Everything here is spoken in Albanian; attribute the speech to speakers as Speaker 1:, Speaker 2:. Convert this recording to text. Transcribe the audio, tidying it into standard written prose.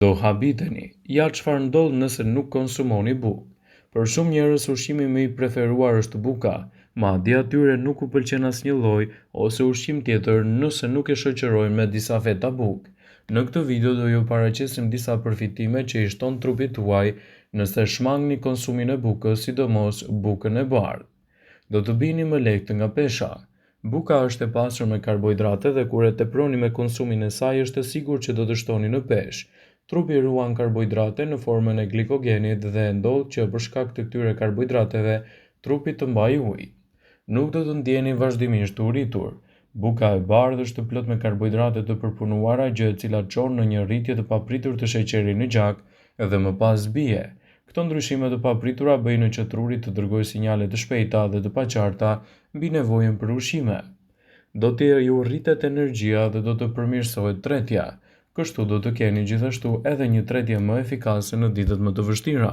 Speaker 1: Do habiteni, ja çfarë ndodh nëse nuk konsumoni bukë. Për shumë njerëz ushqimi më i preferuar është buka, madje atyre nuk u pëlqen asnjë lloj ose ushqim tjetër nëse nuk e shoqërojnë me disa feta bukë. Në këtë video do ju paraqesim disa përfitime që i shton trupit tuaj nëse shmangni konsumin e bukës, sidomos bukën e bardhë. Do të bini më lehtë nga pesha. Buka është e pasur me karbohidrate dhe kur e teproni me konsumin e saj është e sigurt që do të shtoni në peshë. Trupi ruan karbohidrate në formën e glikogenit dhe ndodh që për shkak të këtyre karbohidrateve trupi të mbajë ujë. Nuk do të ndjeheni vazhdimisht të uritur. Buka e bardhë është plot me karbohidrate të përpunuara gjë e cila çon në një rritje të papritur të sheqerit në gjak dhe më pas bie. Këto ndryshime të papritura bëjnë që truri të dërgojë sinjale të shpejta dhe të paqarta mbi nevojën për ushqime. Do të ju rritet energjia dhe do të përmirësohet tretja. Kështu do të keni gjithashtu edhe një tretje më efikase në ditët më të vështira.